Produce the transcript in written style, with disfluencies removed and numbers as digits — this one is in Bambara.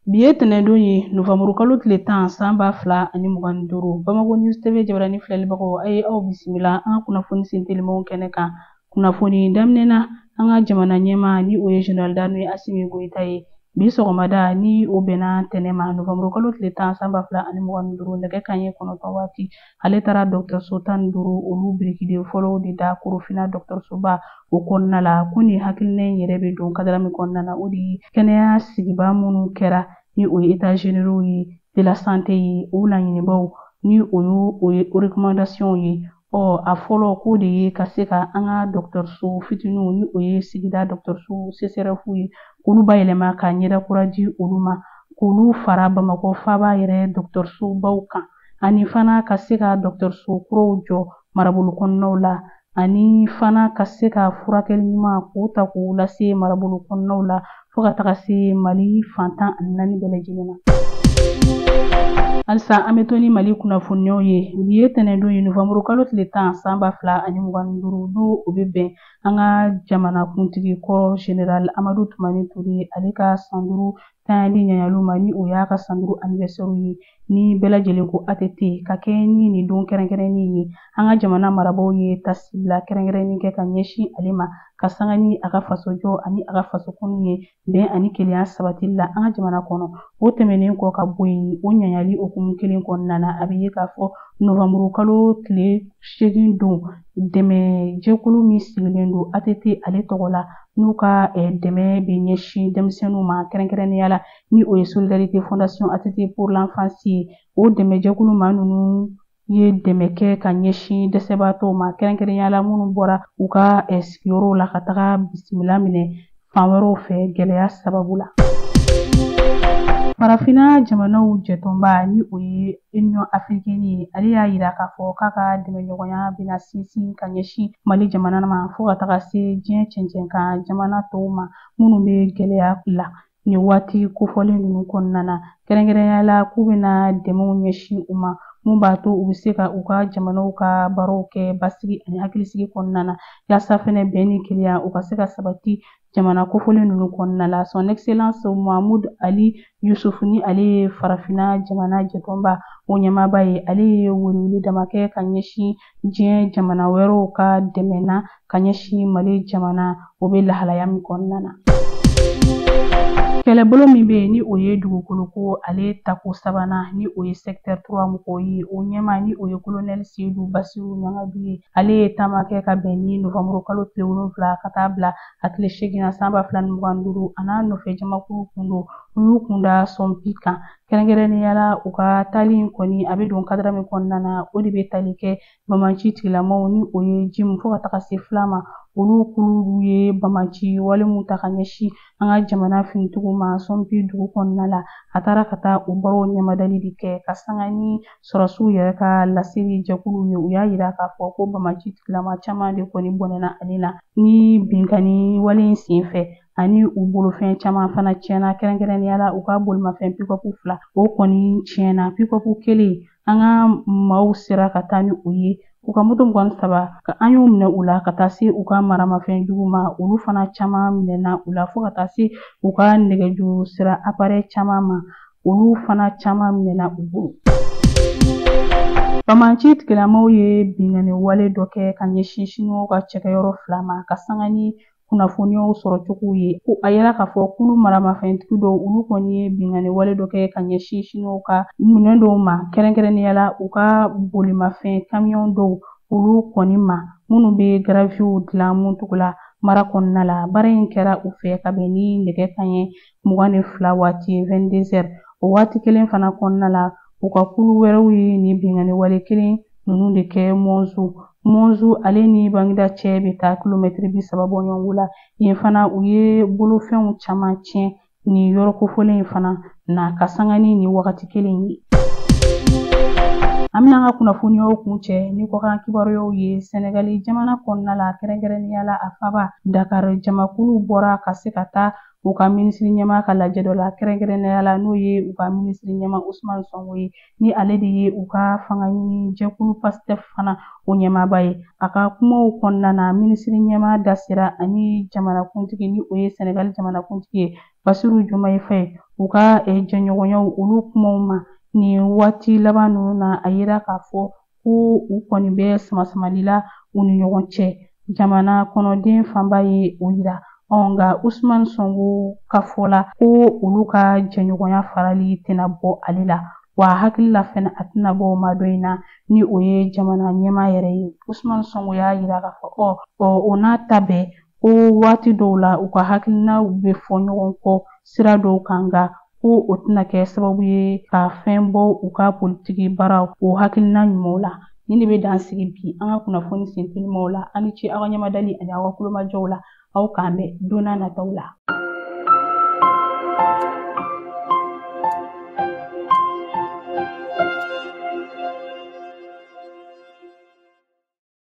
Bi ye tɛnɛndon ye, novanburukalo tile 10, san 2025. Bamako News TV jabarani filɛlibagaw, a ye aw bisimila an ka kunnafoni sentelimanw kɛnɛ kan. Kunnafoni daminɛ na, an ka jamana ɲɛmaa, ni o ye général d'armée Asimi Goyita ye, bi sɔgɔmada, ni o bɛnna tɛnɛ ma, novanburukalo tile 10, san 2025, nɛgɛ kanɲɛ 9 waati, ale taara dɔgɔtɔrɔso 15, olu birikiden fɔlɔw de da Korofina dɔgɔtɔrɔsoba o kɔnɔna la. Ko nin hakilina in yɛrɛ bɛ don kadara min kɔnɔna na, o de ye kɛnɛya sigiba minnu kɛra, ni o ye états généraux ye de la santé ye, o laɲinibaw, ni o ye recommandation ye. Ɔ, a fɔlɔ k'o de ye ka se ka an ka dɔgɔtɔrɔso fitininw, ni o ye sigida dɔgɔtɔrɔso CSRéf ye, k'olu bayɛlɛma ka ɲɛda kura di olu ma, k'olu fara Bamakɔ faaba yɛrɛ dɔgɔtɔrɔsobaw kan, ani fana ka se ka dɔgɔtɔrɔso kuraw jɔ marabolo kɔnɔnaw la, ani fana ka se ka furakɛli ɲuman k'o ta k'o lase marabolo kɔnɔnaw la fo ka taga se Mali fan 14 bɛɛ lajɛlen ma. Halisa an bɛ to ni Mali kunnafoniyaw ye. Bi ye tɛnɛndon ye, novanburukalo tile 10, san 2025 don, o bɛ bɛn an ka jamanakuntigi kɔrɔ général Amadu Tumani Ture, ale ka san 5 tanyali ɲaɲaliw ma, ni o y'a ka san 5 anniversaire ye, ni bɛɛ lajɛlen ko ATT. Ka kɛ ni nin don kɛrɛnkɛrɛnnen ye, an ka jamana marabaaw ye tasibila kɛrɛnkɛrɛnnen kɛ ka ɲɛsin ale ma, ka sanga ni a ka fasojɔ ani a ka fasokɔnɔ ye bɛn ani kelenya sabatili la an ka jamana kɔnɔ. O tɛmɛnen kɔ ka bɔ yen, o ɲaɲali hukumu kelen kɔnɔna na, a bɛ ye k'a fɔ novanburu kalo tile 8 don, dɛmɛjɛkulu min sigilen don ATT ale tɔgɔ la, n'u ka dɛmɛ bɛ ɲɛsin denmisɛnninw ma kɛrɛnkɛrɛnnenya la, ni o ye Solidarité Fondation ATT pour l'enfance ye, o dɛmɛjɛkulu maa ninnu ye dɛmɛ kɛ ka ɲɛsin dɛsɛbaatɔw ma, kɛrɛnkɛrɛnnenya la minnu bɔra u ka sigiyɔrɔw la ka taga bisimila minɛ fan wɛrɛw fɛ gɛlɛya sababu la. Farafinna jamanaw jɛtɔnba, ni o ye Union africaine ye, ale y'a yira k'a fɔ k'a ka dɛmɛɲɔgɔnya bɛna sinsin ka ɲɛsin Mali jamana ma fo ka taga se diɲɛ cɛncɛn kan jamana tɔw ma minnu bɛ gɛlɛya la nin waati kofɔlen ninnu kɔnɔna na. Kɛrɛnkɛrɛnnenya la, k'u bɛna dɛmɛw ɲɛsin u ma mun b'a to u bɛ se ka u ka jamanaw ka baaraw kɛ basigi ani hakilisigi kɔnɔna na, yaasa fɛnɛ bɛn ni kelenya u ka se ka sabati jamana kofɔlen ninnu kɔnɔna la. Son Excellence Mahamud Ali Yusuf, ni ale ye Farafinna jamana jɛtɔnba o ɲɛmaaba ye, ale ye welewele dama kɛ ka ɲɛsin diɲɛ jamana wɛrɛw ka dɛmɛ na ka ɲɛsin Mali jamana, o bɛ lahalaya min kɔnɔna na. Kɛlɛbolo min bɛ yen, ni o ye dugukolo ko ale tako sabanan, ni o ye secteur 3 mɔgɔw ye, o ɲɛmaa, ni o ye colonel Seydou Basiru Ɲangadu ye, ale ye taama kɛ ka bɛn ni novanburu kalo tile 7 ka taa bila a tile 8 na, san 2025. A n'a nɔfɛ jamakulu kun don, u y'u kun da Sɔnpi kan. Kɛrɛnkɛrɛnnenya la, u ka taali in kɔni a bɛ don kadara min kɔnɔna na, o de bɛ tali kɛ banbaanci tigilamaw, ni o ye JNIM fo ka taga se fila ma, olu kulu ye banbaanci wale mun ta ka ɲɛsin an ka jamana finitigiw ma Sɔnpi dugu kɔnɔna la. A taara ka taa o baaraw ɲɛmadali de kɛ ka sanga ni sɔrɔsiw yɛrɛ ka laseli jɛkuluw ye. U y'a yira k'a fɔ ko banbaanci tigilama caman de kɔni bɔnɛna ale la ni binkanni wale in senfɛ, ani u bolofɛn caman fana tiɲɛna, kɛrɛnkɛrɛnnenya la u ka bolimafɛn pick-up fila, o kɔni tiɲɛna. Pick-up kelen, an ka maaw sera ka taa ni o ye. U ka moto 23, an y'u minɛ u la ka taa se u ka maramafɛn jugu ma, olu fana caman minɛna u la, fo ka taa se u ka nɛgɛjuru sira appareil caman ma, olu fana caman minɛna u bolo. Banbaanci tigilamaw ye binkanni wale dɔ kɛ ka ɲɛsin Siniwaw ka cɛkɛyɔrɔ fila ma, ka sanga ni kunnafoniyaw sɔrɔ cogo ye. Ko a yira k'a fɔ kulu maramafɛntigi dɔw, olu kɔni ye binkanni wale dɔ kɛ ka ɲɛsin Siniwaw ka minɛn dɔw ma, kɛrɛnkɛrɛnnenya la u ka bolimafɛn kamiyɔn dɔw, olu kɔni ma minnu bɛ gravierw dilan Muntugula mara kɔnɔna la. Baara in kɛra u fɛ ka bɛn ni nɛgɛ kanɲɛ 22 waati ye, 22 heures. O waati kelen fana kɔnɔna la, u ka kulu wɛrɛw ye nin binkanni wale kelen ninnu de kɛ Mɔnzu. Mɔnzu ale ni Bangida cɛ bɛ taa kilomɛtiri 30 bɔ ɲɔgɔn la. Yen fana, u ye bolofɛnw caman tiɲɛ nin yɔrɔ kofɔlen in fana na, ka sanga ni nin wagati kelen ye. An bɛna an ka kunnafoniyaw kuncɛ ni kɔkan kibaruyaw ye. Sɛnɛgali jamana kɔnɔna la, kɛrɛnkɛrɛnnenya la a faaba Dakar, jamakulu bɔra ka se ka taa u ka minisiri ɲɛmaa ka lajɛ dɔ la, kɛrɛnkɛrɛnnenya la n'o ye u ka minisiri ɲɛmaa Usumani Sɔnko ye, ni ale de ye u ka fanga ɲini jɛkulu PASTEF fana o ɲɛmaaba ye. A ka kumaw kɔnɔna na, minisiri ɲɛmaa da sera ani jamanakuntigi ni o ye Senegali jamanakuntigi ye Basiru Jomayi Faye, u ka jɛɲɔgɔnyaw olu kumaw ma nin waati laban ninnu na. A yira k'a fɔ ko u kɔni bɛ samasamali la u ni ɲɔgɔn cɛ, jamana kɔnɔden fanba ye o yira. Nka Usumani Sɔnko ka fɔ la ko olu ka jɛɲɔgɔnya farali tɛna bɔ ale la, wa hakili la fɛnɛ a tɛna bɔ o ma dɔ in na ni o ye jamana ɲɛmaa yɛrɛ ye. Usumani Sɔnko y'a yira k'a fɔ o n'a ta bɛɛ ko waati dɔw la u ka hakilinaw bɛ fɔ ɲɔgɔn kɔ sira dɔw kan, nka ko o tɛna kɛ sababu ye ka fɛn bɔ u ka politiki baaraw o hakilina ɲumanw la. Nin de bɛ dan sigi bi an ka kunnafoni sentelimaw la. Aw ni ce aw ka ɲɛmadali ani aw ka kulomajɔw la. Aw k'an bɛn don n'a nataw la.